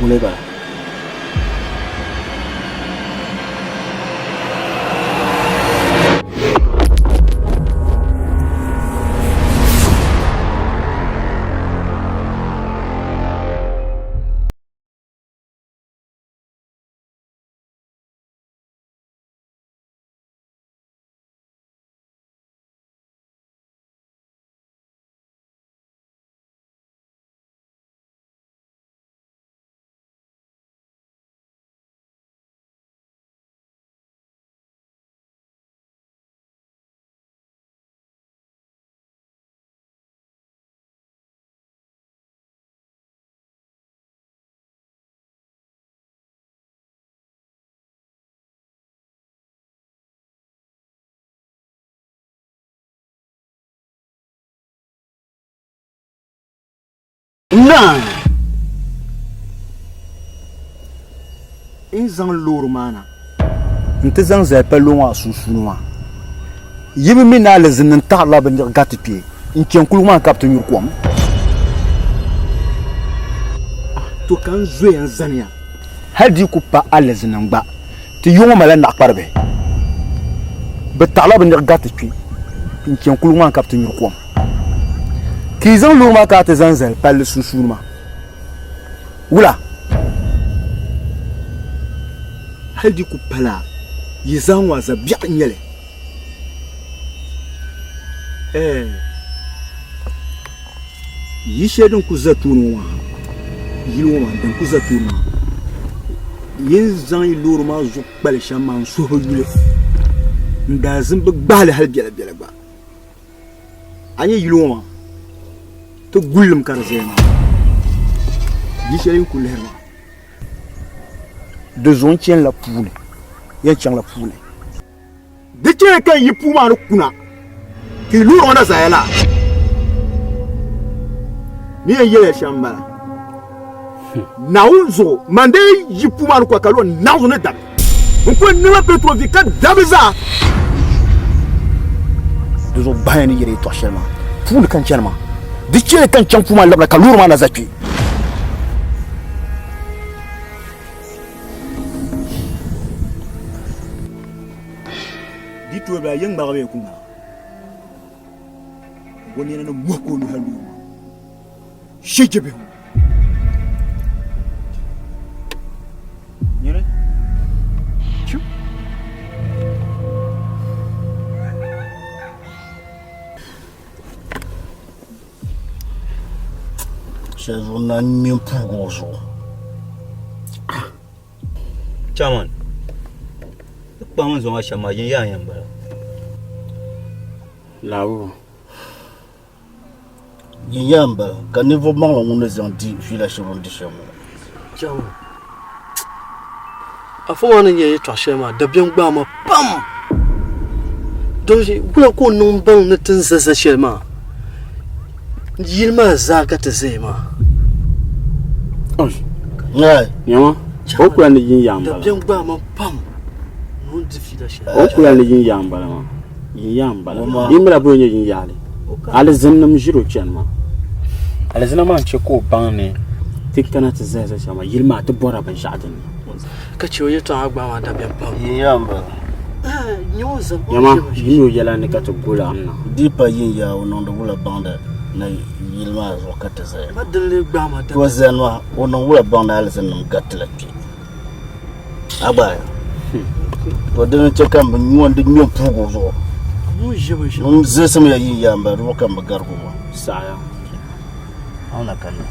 Ŋuni bala? Naa! N zaŋ loori maa na nti zaŋ zali palli ŋɔ a sunsuuni maa, yi bi mi ni alizinnim taɣirila bɛ niɣi gariti kpe n-chani kuliga maa ni ka bɛ ti nyuri kom? To ka n zoya n-zaniya hal di yi ku pa alizinnim gba, ti yi ŋɔ malila naɣikparibihi. Bɛ taɣirila bɛ niɣi gariti kpe n-chani kuliga maa ni ka bɛ ti nyuri kom. Ka yi zaŋ loori maa ka a ti zaŋ zali palli sunsuuni maa. Wula? Hal di ku pala yi zaŋ ŋɔ za biɛɣu n-nyɛ li. Ɛɛ, yi shɛli din ku za tooni ŋɔ maa, yili ŋɔ maa din ku za tooni maa, yi ni zaŋ yi loori maa zuɣu kpali shɛm maa n suhu bi yuli. N daa zin bi gbahi li hal biɛlabiɛla gba. A nyɛ yili ŋɔ maa ti gullim ka di zaya maa yi shɛli n kuli lihiri maa di zuɣu n chanila puuni yɛn chaŋla puuni di chɛya ka yi puu maa ni kuna ka yi loori ŋɔ na zaya la ni yɛn yɛliya shɛm m-bala Naawuni zuɣu man dee yi puu maa ni kɔri ka lo naɣ zuɣu ni dabi n ku nima Petro vi ka dabi zaa. Di zuɣu bahiya ni yɛli yɛtɔɣ shɛli maa puuni ka n chani maa. Di chɛli ka n chaŋ puu maa labina ka loori maa na za kpe. Di tooi bila yi ŋmagi bee ku ŋmaagi o nina ni mɔhi ka o nuhi loori maa. Shɛjabihu. Shɛli zuɣu n naan ŋme m-puugi o zuɣu. Chairman, di kpaŋ n zaŋ a shɛm maa yin yaa yɛn bala. Laabu. Yin yaa n bala ka ninvuɣ maŋli ŋun ni zaŋ di fiila shɛli o ni di shɛm ŋɔ. Chairman, afa maa ni nyɛ yɛtɔɣ shɛli maa dabiɛm gbaai ma pam. Dɔnʒe wula ka o niŋ baŋ ni ti ni za za shɛli maa yili maa zaa ka ti zaya maa. Nyama, o kula ni yin yaa m-bala. Dabiɛm gbaai ma pam ni o ni di fiila shɛli. O kula ni yin yaa m-bala maa. Yin yaa m-bala. Yi mila bɔyi nyɛ yin yaali. Alizinnim ʒiri o chani maa. Alizina maa n-chɛ ka o baŋ ni ti kana ti zaya za shɛm maa, yili maa ti bɔrila binshɛɣu din ni. Ka chɛ o yɛtɔɣa gbaai ma dabiɛm pam. Yin yaa m-bala. Nyama, yi mi o yɛla ni ka ti gol a na. Di pa yin yaa o niŋdi wula baŋdi ni yili maa zuɣu ka ti zaya. Ma dini lee gbaai ma dabiɛm. To zani maa, o niŋ wula baŋdi alizinnim garitila kpe. A gbaai. To dini n-chɛ ka m bi nyo n-di nyo m-puugi o zuɣu. Ŋun zilsim ya yin yaa m-bala, di zuɣu ka m bi garigi o maa. Saɣiya. A na kanna.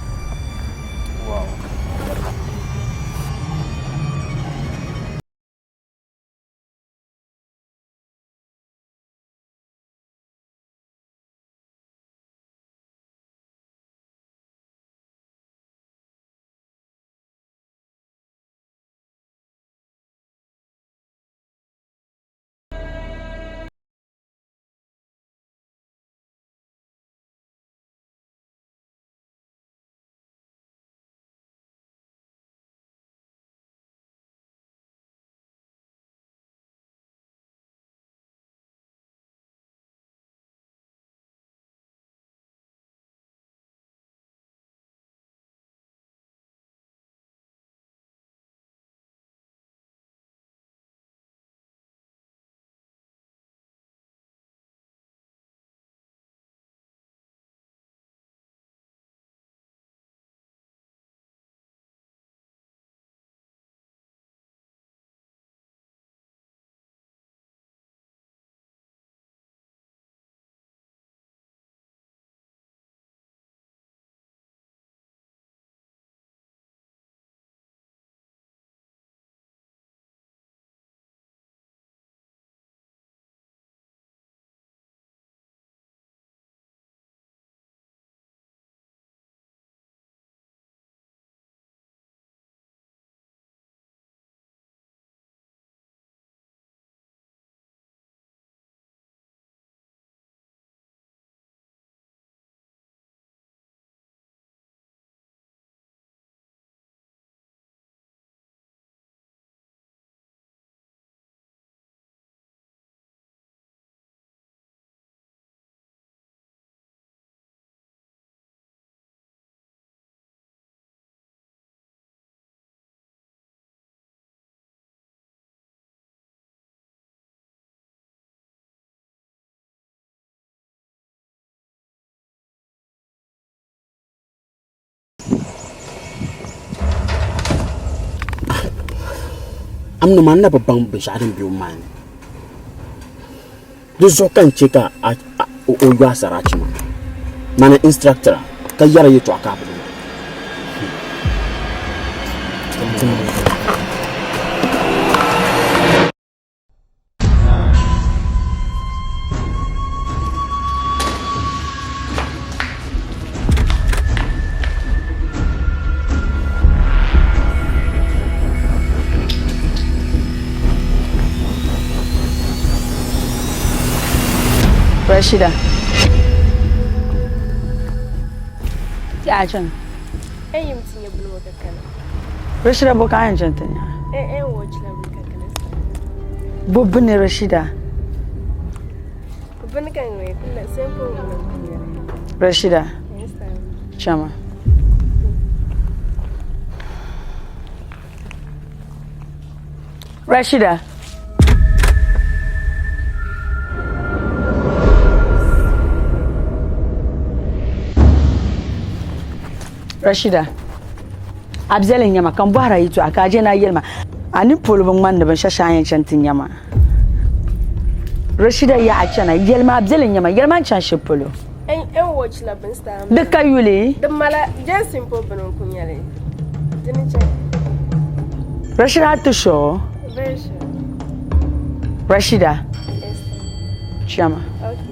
Am nima n na bi baŋ binshɛɣu din be o mali ni. Di zuɣu ka n che ka o yo a sarati maa. Mani instructor a ka yɛri yɛltɔɣa ka a bi niŋ. Rashida. Ya chana. Eh, yim ti nyɛ bini ŋɔ ka kana. Rashida bo ka a yɛn chani ti nya? Eh, eh, watch la bini ka kana. Bo bini Rashida? Bini ka ŋɔ kula simple bini. Rashida. Yes, ma'am. Chama. Rashida. Rashida. A biɛli n nyɛma ka n bɔhira yɛltɔɣa ka a je ni a yɛli ma a ni polo bi ŋmani ni binshɛɣu shɛŋa a yɛn chani ti nya maa. Rashida yaa a chana yɛli ma a biɛli n nyɛma yɛli ma n chani shɛli polo. N watch la bin star. Di ka yuli? Di mala just simple bini n ku nyɛli. Dini chɛ. Rashida ti sure? Very sure. Rashida? Yes. Chama. Okay.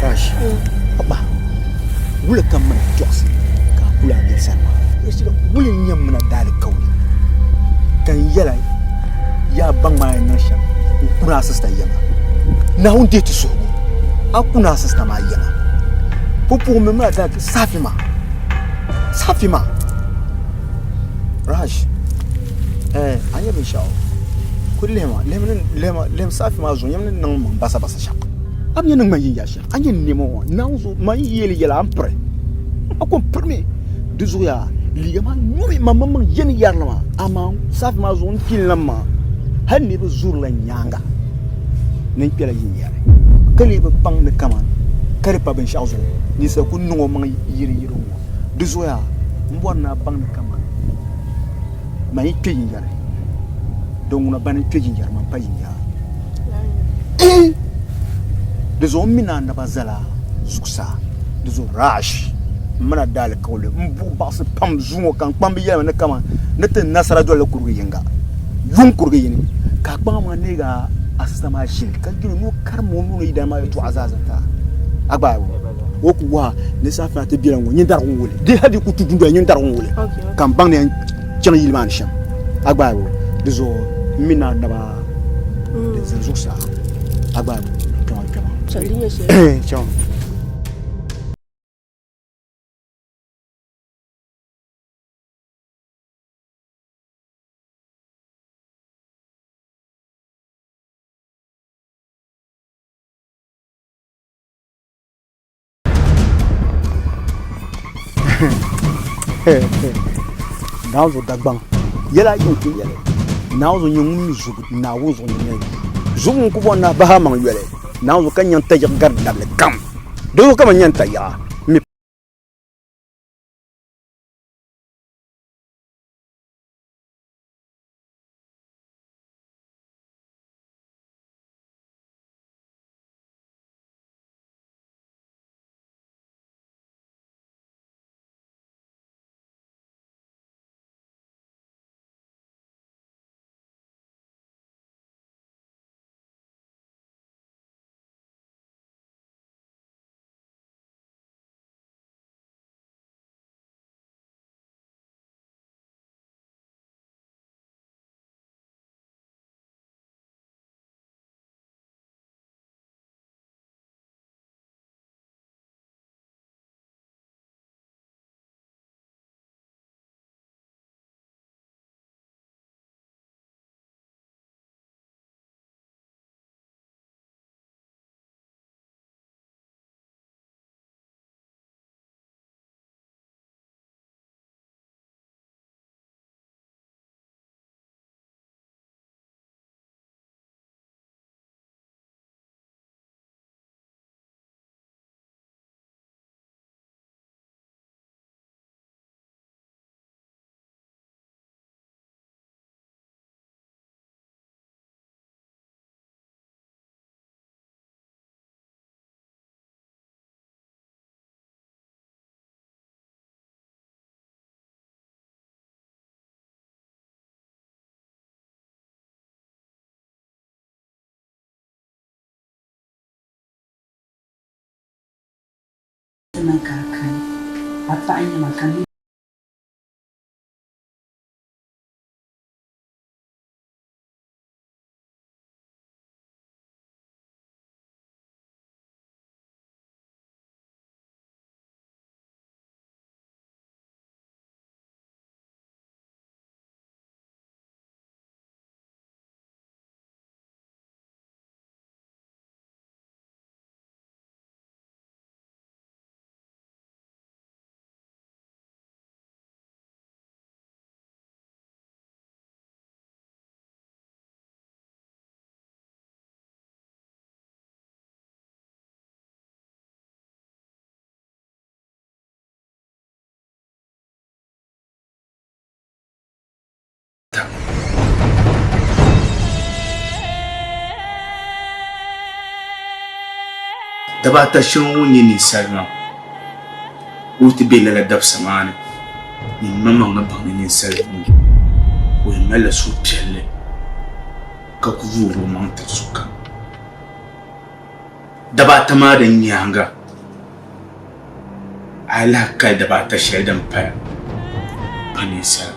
Rash, papa, wula ka mana tɔɣisi ka a kuli a bia sani maa? Rashida, wula n-nyɛ m mini a daalikauli ka n yɛl a yaa baŋ maa yɛn niŋ shɛm n-kuni a sista yiŋa. Naawuni deei ti suhigu, a kuni a sista maa yiŋa. Pumpɔŋɔ m mi mini a daalikauli saafi maa, saafi maa. Raj, eh, a nya binshɛɣu? Kuli lihima, lihimi ni, lihima, lihim saafi maa zuɣu, nyami ni niŋ ma basabasa shɛm. A bi nya ni ŋmani yinya shɛm, a nya nɛma ŋɔ, Naawuni zuɣu, man yi yɛli yɛla, a ni piri. A ko m-pirimi. Di zuɣu yaa, liiga maa nyɔmi man maŋmaŋ yɛn yɛri li maa, amaa saafi maa zuɣu n kpini la maa, hal niriba zurila n nyaaŋa ni n kpɛla yinyari, ka lee bi baŋ ni kaman ka di pa binshɛɣu zuɣu ninsal ku niŋ o maŋ yiriyiri ŋɔ. Di zuɣu yaa, m bɔri ni a baŋ ni kaman man yi kpe yinyari, din ŋuna bani n-kpe yinyari man pa yinyara. Di zuɣu m mi ni a naba zala zuɣusaa. Di zuɣu Rash, m mini a daalikauli m-buɣi baɣisi pam zuŋɔ ka n kpambi yɛli ma ni kaman ni ti nasara dolila kurigi yiŋga, yuŋ kurigi yini, ka a kpaŋ maŋa neeg a asista maa ʒili ka yɛl o ni o karim o nuu ni yidana maa yɛtɔɣa zaa zaŋ ti a. A gbaai o, o ku wahi ni saafina ti bela ŋɔ, nyin darigi ŋ-wuli. Di hal di ku tu dundoya, nyin darigi ŋ-wuli, ka m baŋ ni yɛn chaŋ yili maa ni shɛm. A gbaai o, di zuɣu m mi ni a naba din zani zuɣusaa. A gbaai o, kpɛma kpɛma. Chaŋ. Naawuni zuɣu Dagbaŋ yɛla ayi n-kuli nyɛli Naawuni zuɣu nyɛ ŋun mi zubu Naawuni zuɣu nyɛ ŋun mi zubu n-ku bɔri ni a bahi a maŋ yoli Naawuni zuɣu ka nyaŋ tayiɣa gari dabili kam di zuɣu ka man nyaŋ tayiɣa m mi niŋ ka a kani, a paɣa n-nyɛ ma ka m mi. Daba ata shɛŋa ŋun nyɛ ninsalima o ti be lala dabisa maa ni, nyin maŋmaŋ ni baŋ ni ninsal ŋɔ o yɛn malila suhupiɛlli ka ku yoori o maŋ tiri sokam. Daba ata maa din nyaaŋa, a yi lahi kali daba ata shɛli din paya pa ninsala.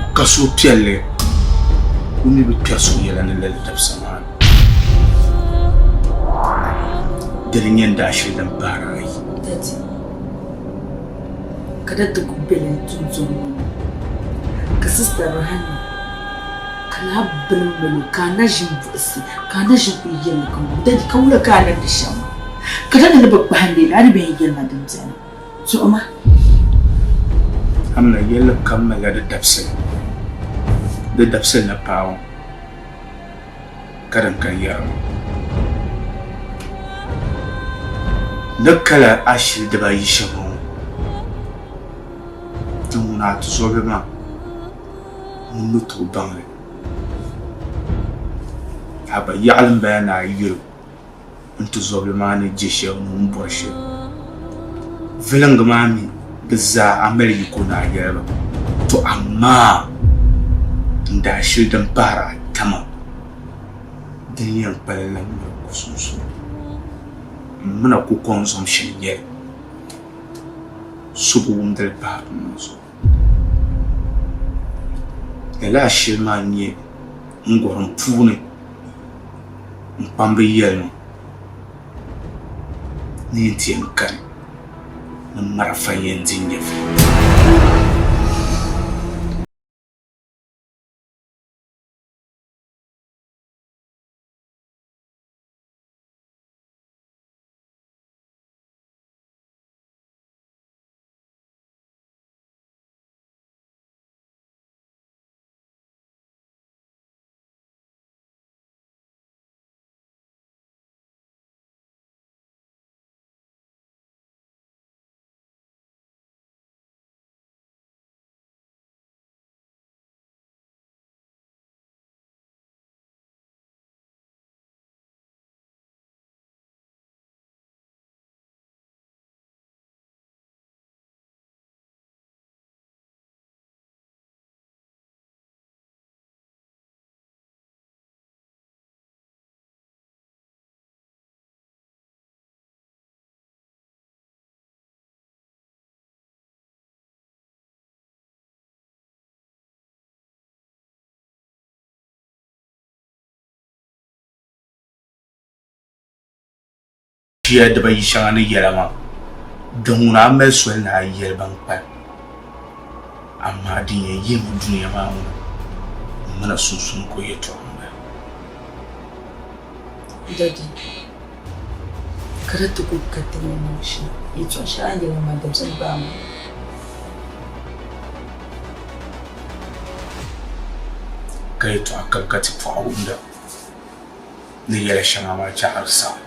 O ka suhupiɛlli ka o mi bi kpɛri so yɛla ni lala dabisa maa ni. Dini n-nyɛ n daashili din pahiri ayi. Dadi, ka dadi ku bela n tunzɔŋ ŋɔ ni, ka sista Rihanna Ka lala bini mali o ka a na ʒini buɣisi ka a na ʒini kuli yɛli ka ŋɔ dadi ka wula ka a niŋdi shɛm maa ka dadi ni bi kpahi n leei a ni bɛn yɛli ma din beni zuɣu maa. Amina yɛlli kam malila di dabisili, di dabisili ni paai ŋɔ ka din ka yɛri ŋɔ. Ni kala ashili dibayi shɛŋa ŋɔ, din ŋuna a tizɔbihi maa. Ŋun ni tooi baŋ li. A ba yaɣili m-bala ni a yuli o n-ti zɔbili maa ni je shɛli ni o ni bɔri shɛli. Viliŋgi maa mi bɛ zaa a mali yiko ni a yɛli ba, Tɔ amaa n daashili din pahiri ata maa din yɛn kpalim la miri ku sunsuuni. M mi na ku kɔŋ zom shɛli yɛli, so bi wumdi li pahiri m maŋ zuɣu. Lala ashili maa n-nyɛ n gɔrim puuni n kpambi yɛli ma ni n ti yɛn kani ni marafa yɛn di n nyɛvili. Shia dibayi shɛŋa ni yɛla maa, din ŋuna a mali soli ni a yɛli ban kpalim, amaa din yɛn yihimi dunia maa ŋuna m-mina sunsuuni ka o yɛtɔɣa m-bala. Dadi, ka di ti ku ka ti ni niŋ shɛm, yɛtɔɣ shɛli a ni yɛli ma dabisili baai maa. Ka yɛtɔɣa kam ka ti pɔɣi wumda ni yɛla shɛŋa maa chaɣiri saɣim.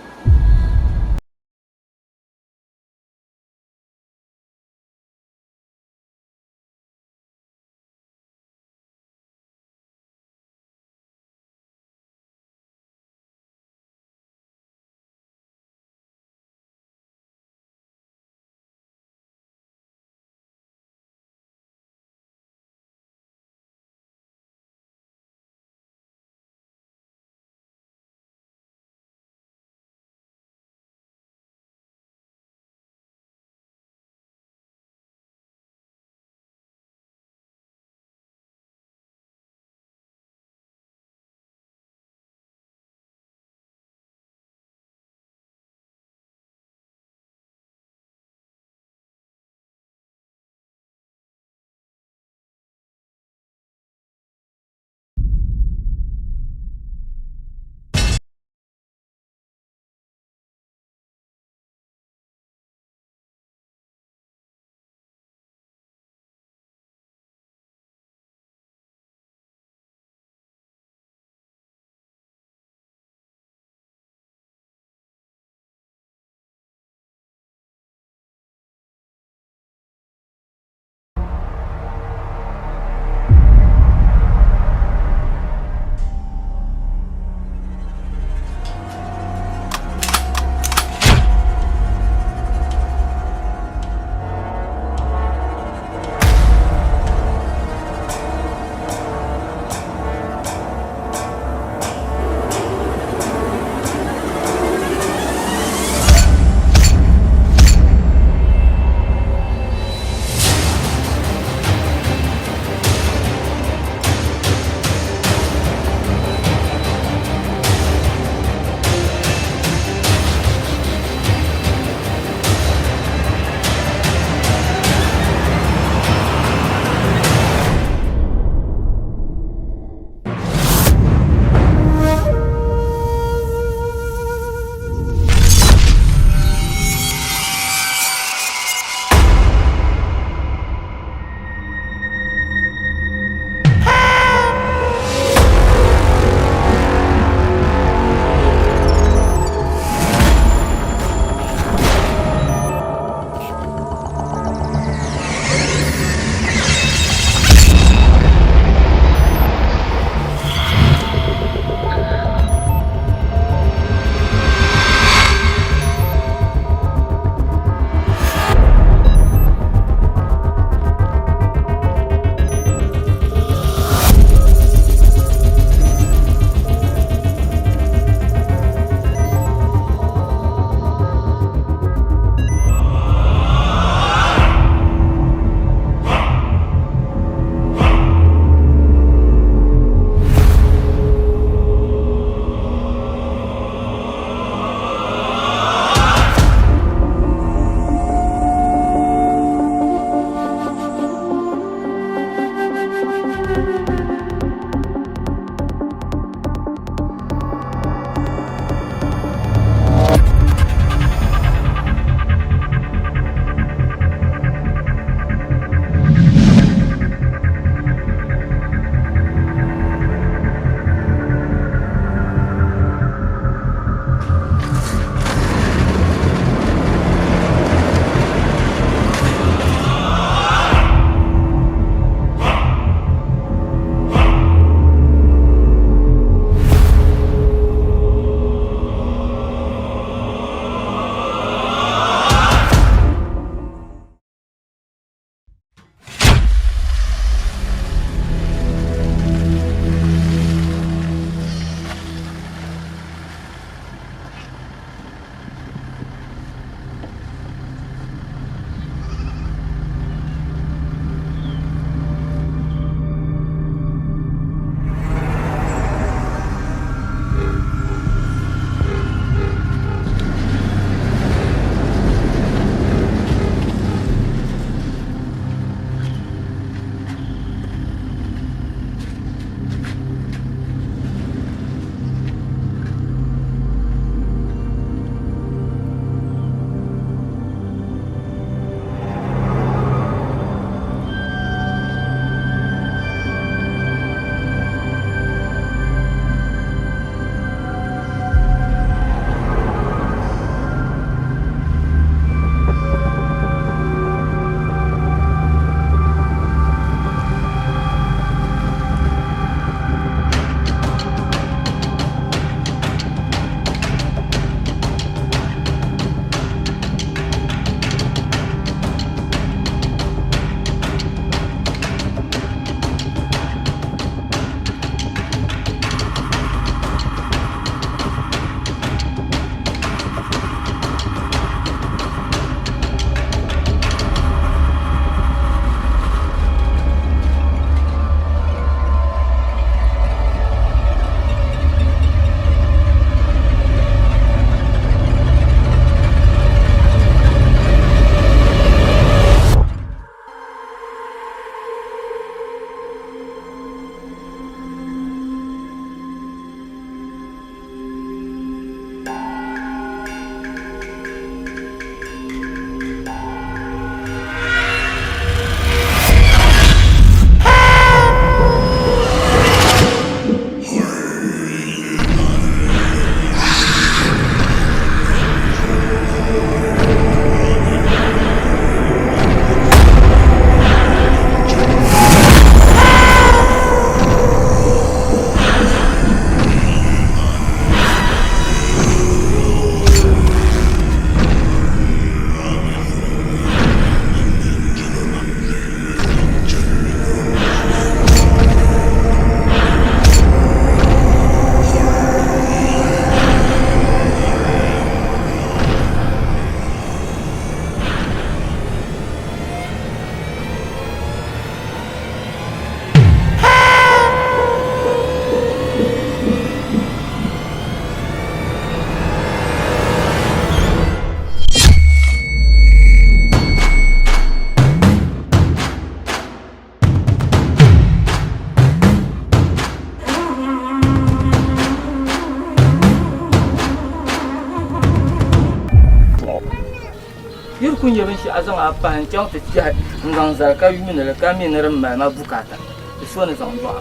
nya binshɛɣu zaŋ a pahi n-chaŋ ti kpɛhi n-zaŋ zali ka yuuni li ka mi ni din mali ma bukaata di so ni zaŋ dɔɣi ma.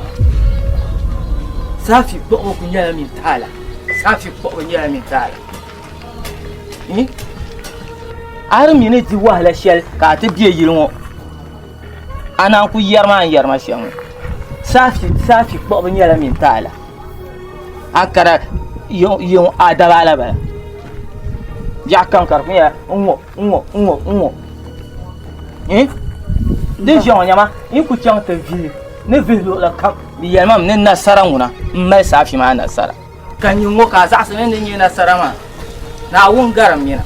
Saafi kpuɣibu kuli nyɛla mini taala. Saafi kpuɣibu nyɛla mini taala. A di mi ni di wahala shɛli ka a ti be yili ŋɔ a naan ku yɛri ma a ni yɛri ma shɛm ŋɔ. Saafi saafi kpuɣibu nyɛla mini taala. A kara yiŋ a daba la bala. Biɛɣu kam ka di ku nyɛla n ŋɔ n ŋɔ n ŋɔ n ŋɔ. Din ʒiya ŋɔ nyama n ku chaŋ ti vihi ni vihi luɣili kam di yɛli ma mi ni nasara ŋuna m mali saafi maa nasara. Ka nyin ŋɔ ka a zaɣisi ni ni nya nasara maa, Naawuni garim mina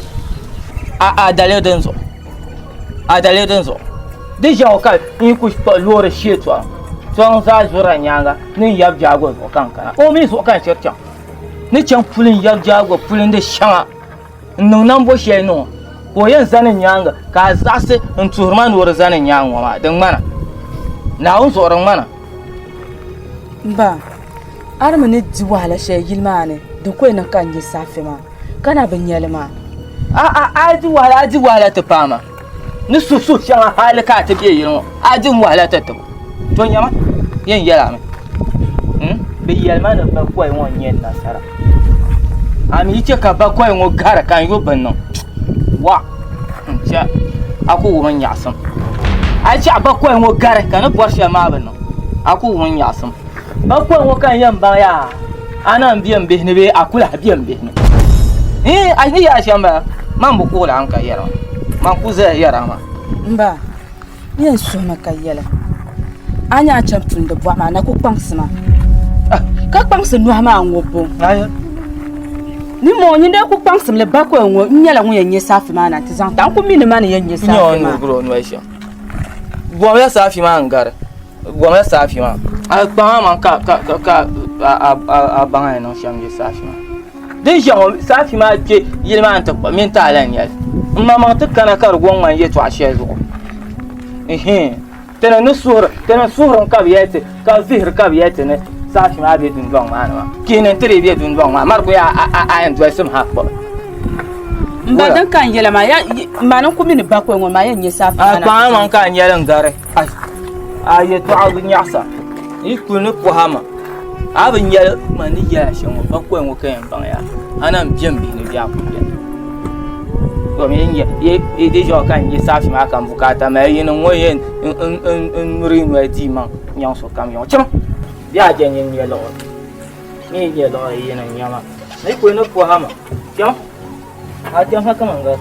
a a daliri din zuɣu, a daliri din zuɣu. Di ʒiya ŋɔ ka n yi ku kpuɣi loori shee tɔŋ, tɔŋ zaa zurila nyaaŋa ni n yab jaago zuɣu ka n kana. O mi zuɣu ka n shiri chaŋ. Ni chaŋ puli n yab jaago puli n di shɛŋa n niŋ nambo shɛli ni ŋɔ ka o yɛn zani n nyaaŋa ka a zaɣisi n tuhiri ma ni o di zani n nyaaŋa ŋɔ maa, di ŋmana. Naawuni zuɣu di ŋmana. M ba, a di mi ni di wahala shɛli yili maa ni di ku yɛn niŋ ka n nya saafe maa ka na bi nya li maa. A a di wahala a di wahala ti paai ma ni su suhu shɛŋa hali ka a ti be yili ŋɔ a di n wahala ti tibu to nyama yɛn yɛli a mi hmm? bɛ yɛli ma ni bakɔi ŋɔ n-nyɛ n nasara a mi yi chɛ ka bakɔi ŋɔ gari ka n yo bini niŋ wa n chɛ a ku wum n nyaɣisim a yi chɛ a bakɔi ŋɔ gari ka ni bɔri shɛli maa bi niŋ a ku wum n nyaɣisim bakɔi ŋɔ ka n yɛn baŋ yaa a na n be n bihi ni bee a ku lahi be n bihi ni Ii, a ni yɛri shɛm bala man bi kuhila n ka yɛra man ku zaya yɛra maa M ba, n yɛn suhimi ka yɛli a ni a chani tumdi bɔɣu maa na ku kpaŋsi ma ka kpaŋsi nɔhi maa ŋubbu. Nimmoo nyin dee ku kpaŋsim li bakɔi ŋɔ n nyɛla ŋun yɛn nya saafi maa na nti zaŋ ti a. N ku mi ni ma ni yɛn nya saafi maa. Bɔmla saafi maa n-gari bɔmla saafi maa. A kpaŋ a maŋ ka ka ka a baŋ a ni niŋ shɛm nya saafi maa. Din ʒiya ŋɔ saafi maa kpe yili maa nti kpuɣi mini taali n-nyɛ li. M maŋmaŋ ti kana ka di gɔŋ ma n yɛtɔɣa shɛli zuɣu. Ɛhɛn, ti ni ni suhiri, ti ni suhiri ka bɛ yɛli ti, ka vihiri ka bɛ yɛli ti ni saafi maa be dundɔŋ maa ni maa. Kihini nti dii be dundɔŋ maa, mari ku yaa a yɛn dolisim ha kpuɣi. M ba din ka n yɛla maa, ya mani n ku mi ni bakɔi ŋɔ maa yɛn nyɛ saafi maa na. A kpaŋ a maŋ ka a nyɛli n-gari. A yɛtɔɣa bi nyaɣisa, yi kuli ni pɔha ma. A bi nyɛli man ni yɛla shɛm ŋɔ bakɔi ŋɔ ka yɛn baŋ yaa a na m-be m bihi ni bɛ a ku beni. Domin yi nya yi di ʒiɛɣu ka n nya saafi maa ka m bukaata mali yi ni ŋɔ yɛn n nuri yi noli dii maŋ nyaŋ sokam yaŋ chaŋ bɛ a je nyin nya liɣiri ni yi nya liɣiri yi ni nya ma ni kuli ni pɔha ma chaŋ a chaŋ ha kaman gari.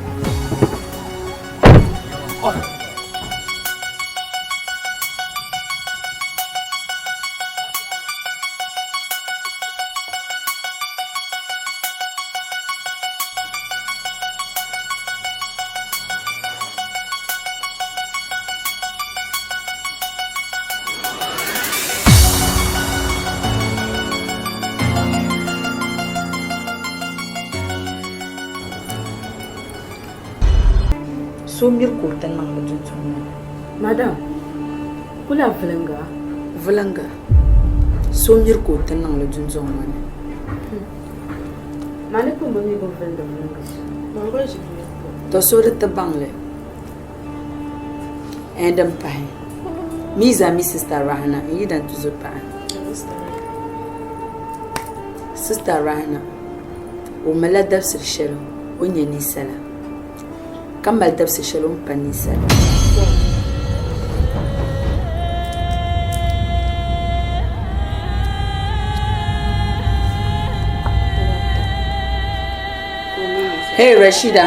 So miri ka o ti niŋ li dundɔŋ ŋɔ ni. Madam, kula vuliŋga, vuliŋga. So miri ka o ti niŋ li dundɔŋ ŋɔ ni. Mani pun bi mi bɛ ni vulindi vuliŋga shɛm. To so di ti baŋ li. Ɛɛn din pahi, mi zaa mi Sista Rahana n yidan tuzo paɣa. Sista Rahana. O malila dabisili shɛli o ni nyɛ ninsala, ka mali dabisili shɛli o ni pa ninsala. Hey Rashida,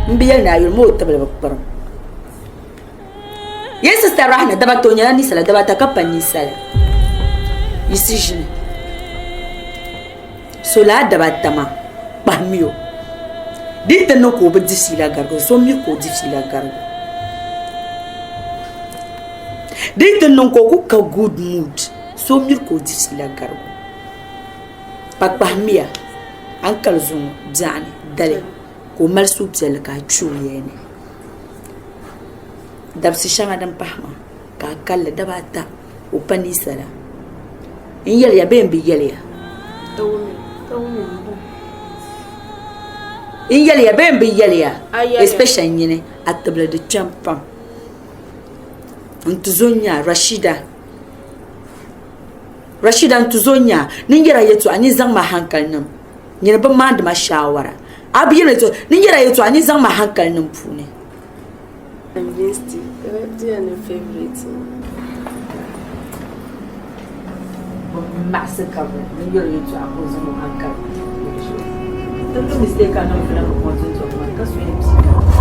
m bi yɛli ni a yuli ma o tibili bi kpirim. Ye sista Rahna dabata o nyɛla ninsala dabata ka pa ninsala. Yisi ʒini. So laa dabata maa kpahimmi o. Di yi ti niŋ ka o bi di fiila garigu so mi ka o di fiila garigu. Di yi ti niŋ ka o ku ka good mood so mi ka o di fiila garigu. Pa kpahimmiya a ni kali zuŋɔ biɛɣuni dali ka o mali suhupiɛlli ka a kpe o yɛli ni. Dabisi shɛŋa din pahi maa ka a kalli dabaata o pa ninsala. N yɛliya bee n bi yɛliya? N yɛli ya bee n bi yɛli ya? Especially nyini a tibili di kpɛm pam. N tuzo n-nyɛ a Rashida. Rashida n tuzo n-nyɛ a. Ni n yɛri a yɛltɔɣa nyin zaŋ ma hankali niŋ. Nyini bi maandi ma shaawara. A bi yɛli ma yɛltɔɣa ni n yɛri a yɛltɔɣa nyin zaŋ ma hankali niŋ puuni. Maɣasi ka bi ni yɛri yɛltɔɣa ka o zaŋ o hankali niŋ di zuɣu. Ti niŋ mistake ka niŋ filim ŋɔ dundɔŋ maa ni ka so yɛn piigi a.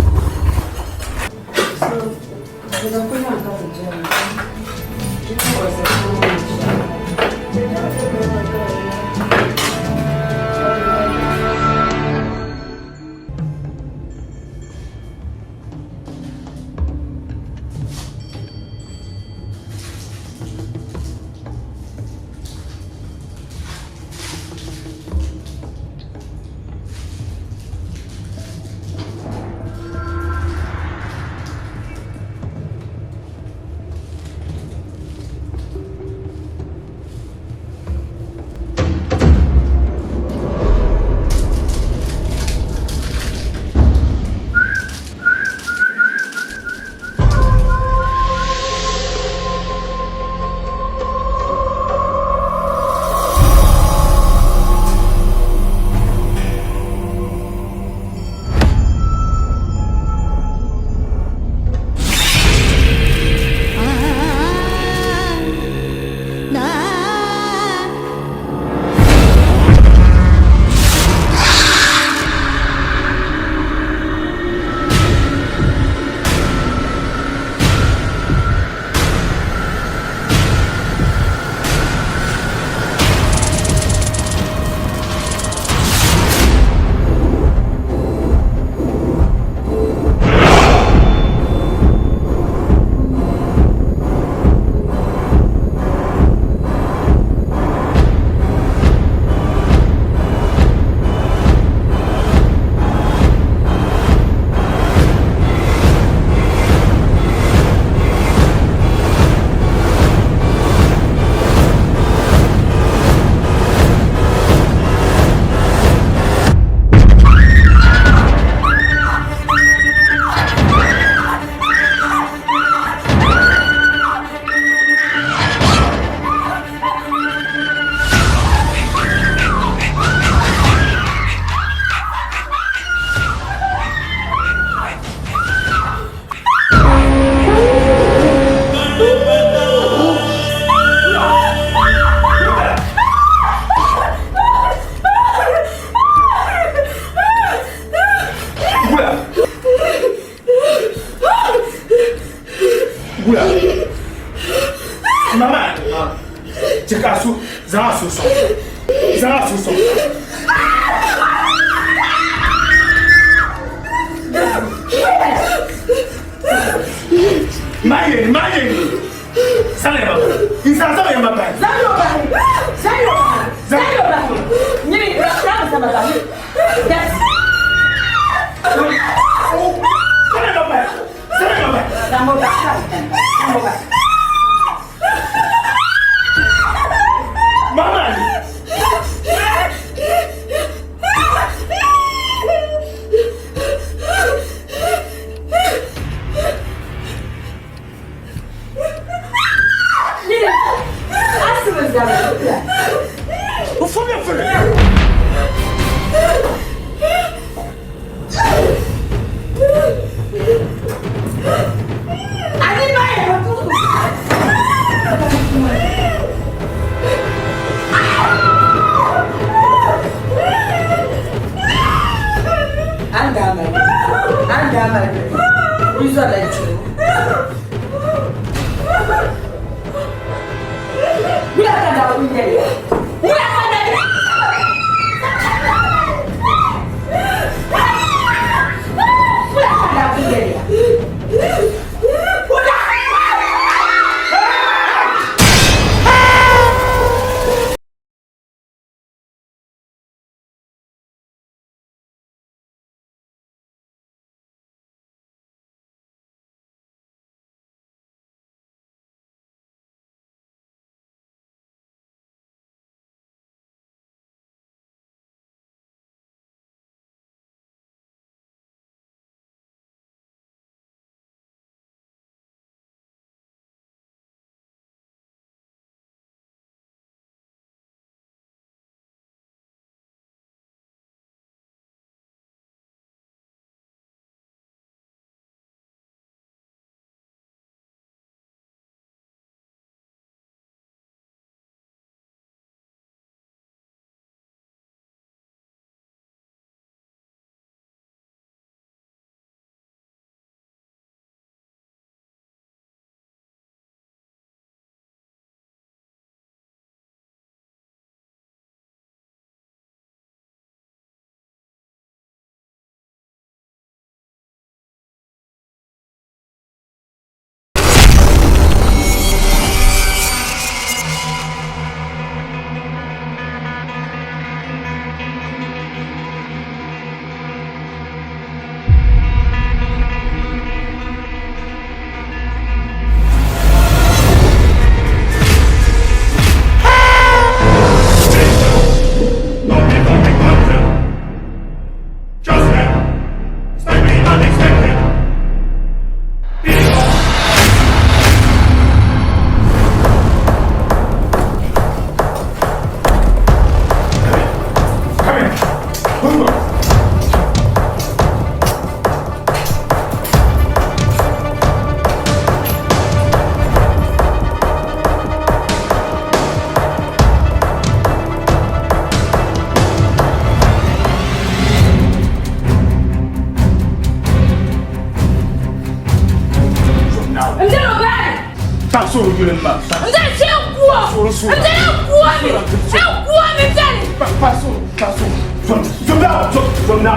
Pa suhuri yuli m ma. N dali shee n ku o. N dali n ku o mi. N ku o mi dali. Pa suhuri, pa suhuri. Zom, zom na, zom, zom na.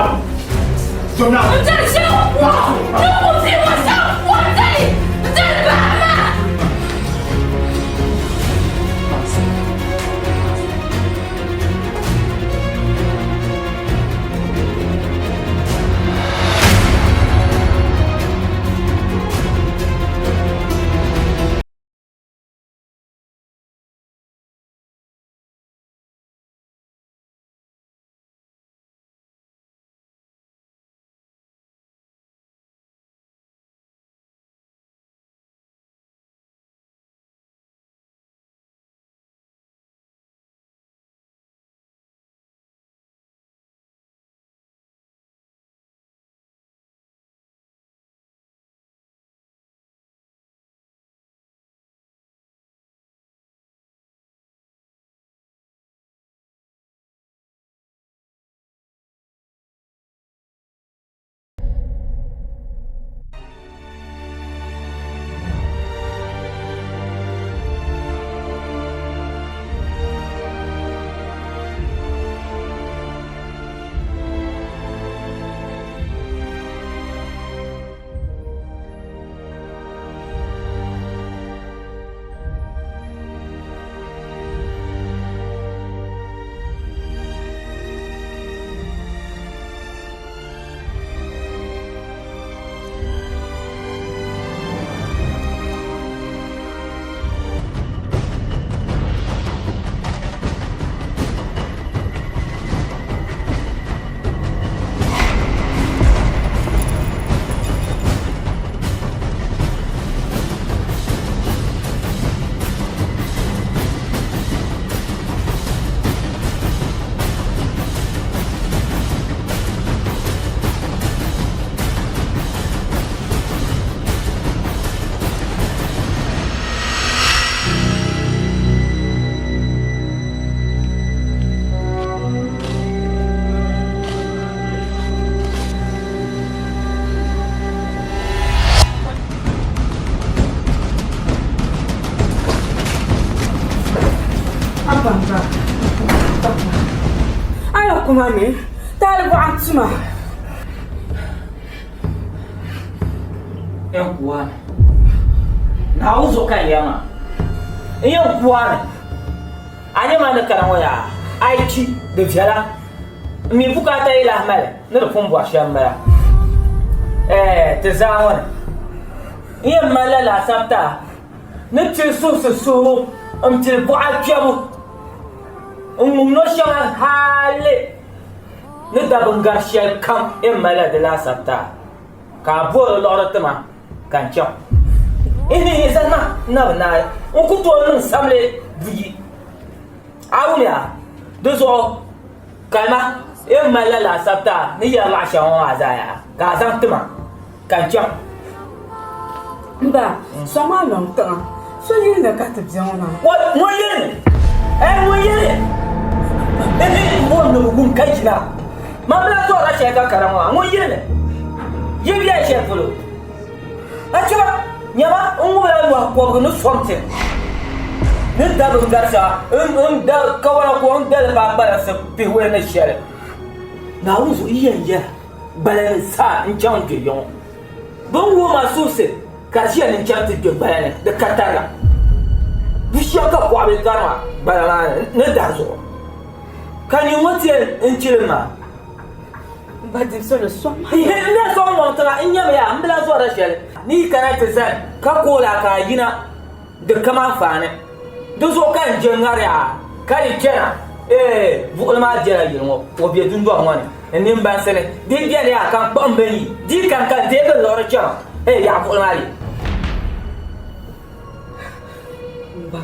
Zom na. N dali shee n ku o. N ku fi o shee n ku o n dali. N dali baa maa. Ala kuma mi taali bɔɣa tuma. N kuwa Naawuni zuɣu ka n yɛli maa n yɛn kuwa mi a nyɛ ma ni kana ŋɔ yaa a yi chi di viɛla n mi bukaata yi lahi mali ni di pun bɔri shɛm m-bala ɛɛ ti zaa ŋɔ ni n yɛn malila laasabu ti a ni pili suhisi suhibu m pili buɣa kpɛbu n ŋum nɔ shɛŋa hali ni dabingari shɛli kam yɛn malila di laasabu ti a ka a boori liɣiri ti ma ka n chaŋ. Ihihi zani ma n na bi naai, n ku tooi niŋ samli buyi. A wumya? Di zuɣu kalima yɛn malila laasabu ti a ni yɛri laɣ shɛŋa ŋɔ maa zaa yaa, ka a zaŋ ti ma ka n chaŋ. M ba, sɔŋ a lɔŋ tiŋa. So yili ni ka ti be ŋɔ maa. Ŋun yili ni? Ɛɛh ŋun yili ni? Ihihi m bɔri ni bɛ wum ka yina. Man bi lahi zɔrila shɛli ka kara ŋɔ maa, ŋun yili ni yi bela shɛli polo. Achiba, nyama n ŋubila lɔhi kɔbigi ni somti ni da bingari shɛŋa n da kawana ko n dali paai kpalansi pihiwɔi ni shɛli. Naawuni zuɣu yi yɛn yɛla gbala ni zaa n-chaŋ n-kpe ya ŋɔ. Bɛ ni wuhi ma suhisi ka di ʒiya ni n-chaŋ ti kpe gbala ni di ka tariga. Du shɛm ka kuɣa bee karima gbala maa ni dahi zuɣu. Ka nyin ŋɔ ti yɛn n chilim maa. M ba dimsoli sɔŋ ma. N na sɔŋ ŋɔŋ tiŋa n nyami yaa m bi lahi zɔrila shɛli. Ni yi kana ti zani ka kooli a ka a yina di kam anfaani. Di zuɣu ka n je ŋari a ka yi chana ee buɣili maa bela yili ŋɔ o be dundɔŋ ŋɔ ni n nimbansi ni di yi beni yaa ka n kpuɣim bini yi di yi kani ka n deegi n liɣiri chana ee yaɣa buɣili maa be.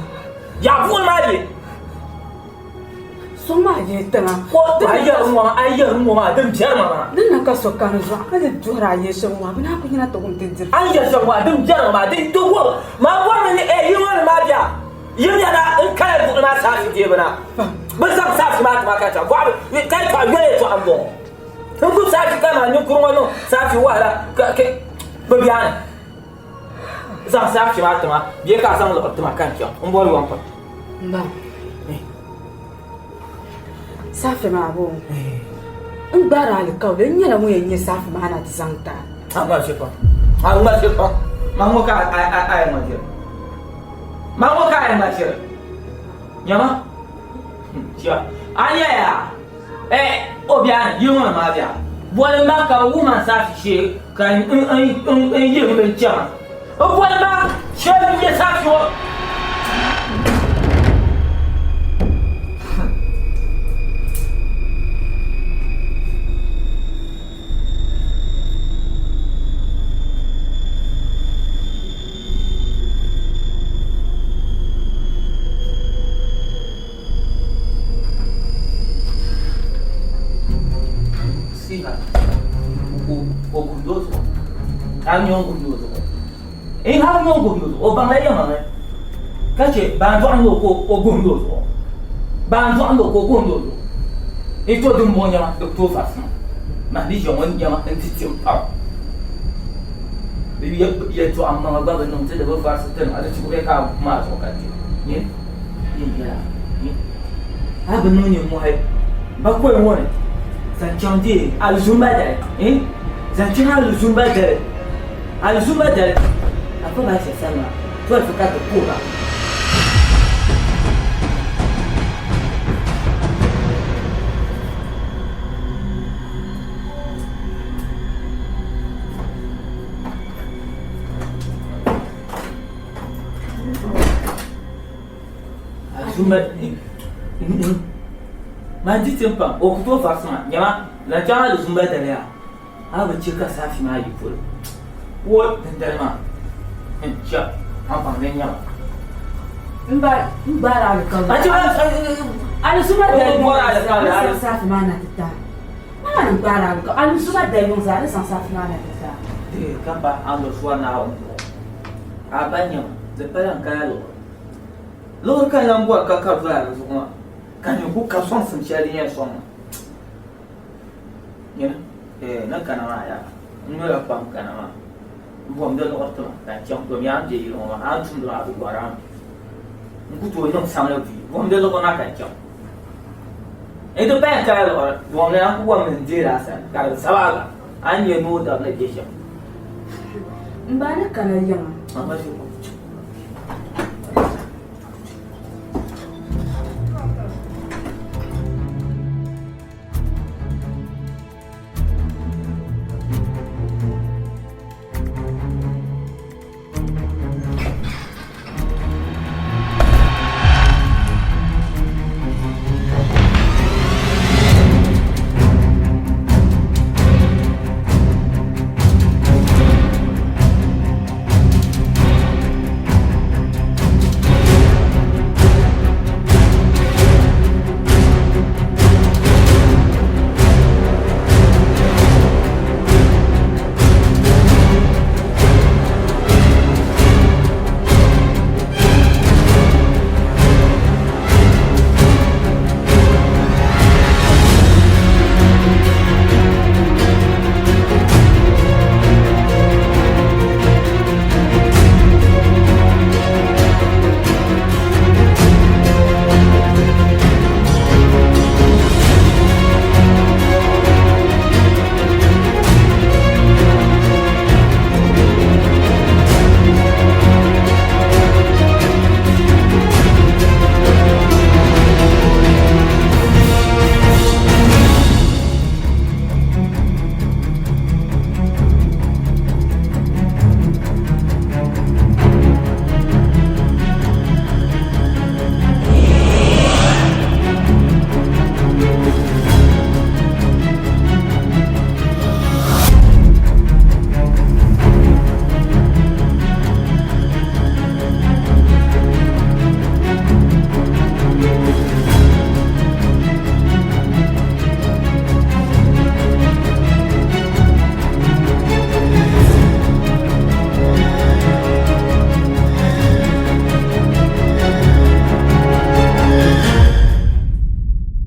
Yaɣa buɣili maa be. So maa yi tiŋa. Ko a yɛri ŋɔ a yɛri ŋɔ maa din biɛri ma maa. Din na ka so kani zuɣu ka di duhiri a yɛ shɛm ŋɔ a bi naan ku yina ti wum ti diri. A ni yɛri shɛm ŋɔ a din biɛri ma maa din ti wuhi maa bɔri mi ni ɛ yi ŋɔ ni maa bia yi mi na n kala buɣili maa saafi deebu na bi zaŋ saafi maa tima ka chaŋ bɔɣu ka yi tɔɣi yoli yɛltɔɣa n bɔŋɔ n gbubi saafi ka maa ninkuri ŋɔ niŋ saafi wahala ka bi biɛni. Zaŋ saafi maa tima bee ka a zaŋ liɣiri tima ka n chaŋ m bɔri yom pam. M ba, saafi maa bɔ n gbaari alikauli n nyɛla ŋun yɛn nyɛ saafi maa na ti zaŋ ti a. A ŋmari shɛli pam. A ŋmari shɛli pam. Man ŋɔ ka a yɛn ŋma ʒiri. Man ŋɔ ka a yɛn ŋma ʒiri. Nyama. Chia. A nya yaa. Eh, o biɛni yi ŋɔ maa biɛni. Boli ma ka bɛ wuhi ma saafi shee ka n yihi bin chɛma. Bɛ boli ma shee n nyɛ saafi ŋɔ. Siha o guhiri o zuɣu ka a nyɛ o guhiri o zuɣu n hali nyɛ o guhiri o zuɣu o baŋla yɛlimaŋli ka chɛ baanzuɣu n nyɛ o ka o guhiri o zuɣu baanzuɣu n nyɛ o ka o guhiri o zuɣu n to din bɔŋɔ nyɛma di ku tooi farisi ma maa ni ʒiya ŋɔ nyɛma n ti tim pam yɛltɔɣa maŋa gba bi niŋ ti di bi farisi ti niŋ di chibigi ka a maa zuɣu ka di nyɛ A bi niŋ nimmɔhi bakɔi ŋɔ ni zaŋ chaŋ deei alizumba dali, eh, zaŋ chaŋ alizumba dali, alizumba dali, Afa Baasha sani maa, 12 ka ti puhi ba. Man di tim pam o ku tooi varisi ma nyama zaŋ chaŋ alizumba dali yaa a bi chɛ ka saafi maa yi polo wo dindali maa n chɛ a baŋ din nyɛba n ba n gbaari alikauli alizumba dali zaŋ saafi maa na ti ta maa n gbaari alikauli alizumba dali ŋɔ zaa ni zaŋ saafi maa na ti ta ka pa a ni suwa Naawuni zuɣu a ba nyama di pala n kana luɣuli Loori ka n lahi bɔri ka kari doya di zuɣu maa ka nyɛ ku ka sɔŋsim shɛli din yɛn sɔŋ ma nyini eh ni kana maa yaa n nola kpam kana maa n bom di liɣiri tima ka n chaŋ domi a ni bɛ yili ŋɔ maa a ni tumdi maa bi gɔri a mi n ku tooi niŋ samli buyi bom di liɣiri na ka n chaŋ n di paya kala liɣiri bom li a ku bom ni n deeri a sani ka di bi sabi a gba a ni nyɛ ni o dabi ni bɛ shɛm n ba ni kana yiŋa a ma ʒi